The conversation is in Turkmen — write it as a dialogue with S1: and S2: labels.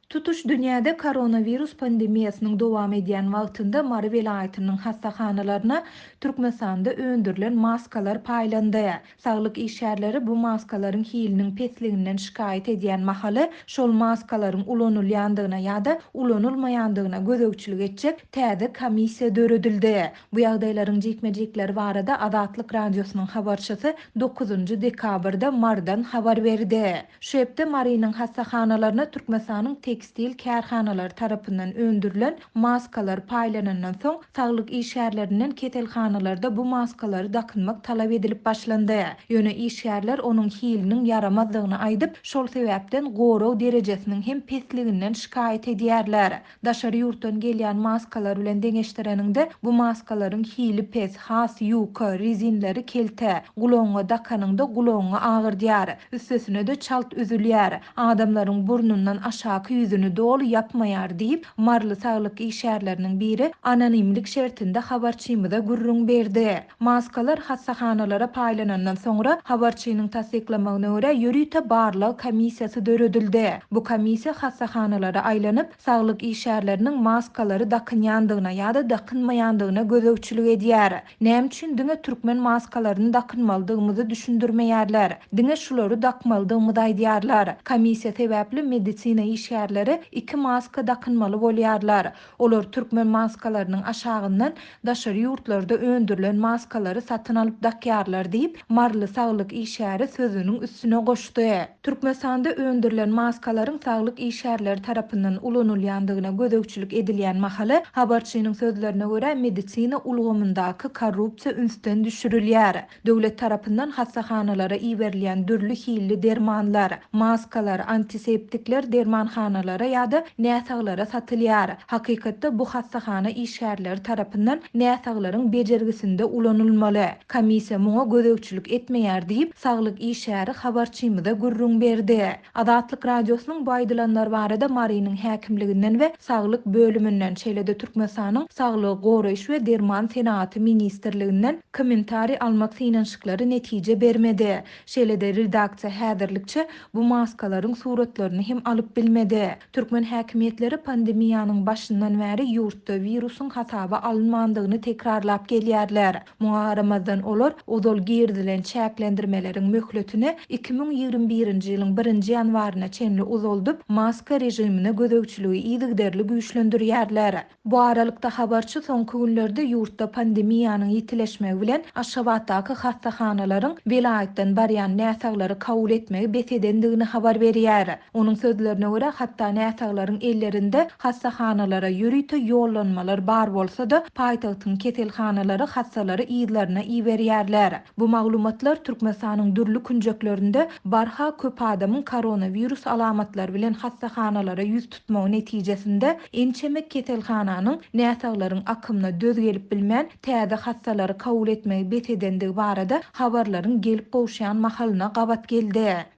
S1: Tutuş dünýäde koronawirus pandemiýasynyň dowam edýän wagtynda Mary welaýatynyň hassahanalaryna Türkmenistanda öndürilen maskalar paýlandy. Saglyk işgärleri bu maskalaryň hiliniň pesliginden şikaýat edýän mahaly, şol maskalaryň ulanylýandygyna ýa-da ulanylmaýandygyna gözegçilik etjek täze komissiýa döredildi. Bu ýagdaýlaryň jikme-jikleri barada Azatlyk Radiosynyň habarçysy dokuzynjy dekabrda Marydan habar berdi. Şu hepde Marynyň hassahanalaryna Türkmenistanyň tekstil kärhanalary tarapyndan öndürilen maskalar paýlanandan soň, saglyk işgärlerinden keselhanalarda bu maskalary dakynmak talap edilip başlandy. Ýöne işgärler onuň hiliniň ýaramazdygyny aýdyp, şol sebäpden gorag derejesiniň hem pesliginden şikaýat edýärler. Daşary ýurtdan gelýän maskalar bilen deňeşdireniňde, bu maskalaryň hili pes, has ýuka, rezinleri kelte, gulagyňa dakanyňda gulagyňy agyrdýar. Üstesine-de çalt üzülýär. Adamlaryň burnundan aşaky ýüzüni doly ýapmaýar diýip, maryly saglyk işgärleriniň biri anonimlik şertinde habarçymyza gürrüň berdi. Maskalar hassahanalara paýlanandan soňra, habarçynyň tassyklamagyna görä, ýörite barlag komissiýasy döredildi. Bu komissiýa hassahanalara aýlanyp, saglyk işgärleriniň maskalary dakynýandygyna ýa-da dakynmaýandygyna gözegçilik edýär. Näme üçin diňe türkmen maskalaryny dakynmalydygymyzy düşündirmeýärler? Diňe şulary dakmalydygymyzy aýdýarlar. Komissiýa sebäpli medisina işgärleri iki maska dakynmaly bolýarlar. Olar türkmen maskalarynyň aşagyndan daşary ýurtlarda öndürilen maskalary satyn alyp dakýarlar diýip, maryly saglyk işgäri sözüniň üstüne goşdy. Türkmenistanda öndürilen maskalaryň saglyk işgärleri tarapyndan ulanylýandygyna gözegçilik edilýän mahaly, habarçynyň sözlerine görä, medisina ulgamyndaky korrupsiýa ünsden düşürilýär. Döwlet tarapyndan hassahanalara iberilýän dürli hilli dermanlar, maskalar, antiseptikler dermanhanalara ýa-da näsaglara satylýar. Hakykatda bu hassahana işgärleri tarapyndan näsaglaryň bejergisinde ulanylmaly. Komissiýa muňa gözegçilik etmeýär diýip, saglyk işgäri habarçymyza gürrüň berdi. Azatlyk Radiosynyň bu aýdylanlar barada Marynyň häkimliginden we saglyk bölüminden, şeýle-de Türkmenistanyň Saglygy goraýyş we derman senagaty ministrliginden kommentariý almak synanyşyklary netije bermedi. Şeýle-de redaksiýa häzirlikçe bu maskalaryň suratlaryny hem alyp bilmedi. Türkmen häkimiýetleri pandemiýanyň başyndan bäri ýurtda wirusyň hasaba alynmandygyny tekrarlap gelýärler. Muňa garamazdan, olar ozal girizilen çäklendirmeleriň möhletini 2021-nji ýylyň birinji ýanwaryna çenli uzaldyp, maska režimine gözegçiligi yzygiderli güýçlendirýärler. Bu aralykda, habarçy soňky günlerde ýurtda pandemiýanyň ýitileşmegi bilen Aşgabatdaky hassahanalaryň welaýatdan barýan näsaglary kabul etmegi bes edendigini habar berýär. Onuň sözlerine görä, hatda näsaglaryň ellerinde hassahanalara ýörite ýollanmalar bar bolsa-da, paýtagtyň keselhanalary hassalary yzlaryna iberýärler. Bu maglumatlar Türkmenistanyň dürli künjeklerinde barha köp adamyň koronawirus alamatlary bilen hassahanalara ýüz tutmagy netijesinde, ençeme keselhananyň näsaglaryň akymyna döz gelip bilmän, täze hassalary kabul etmegi bes edendigi barada habarlaryň gelip gowuşýan mahalyna gabat geldi.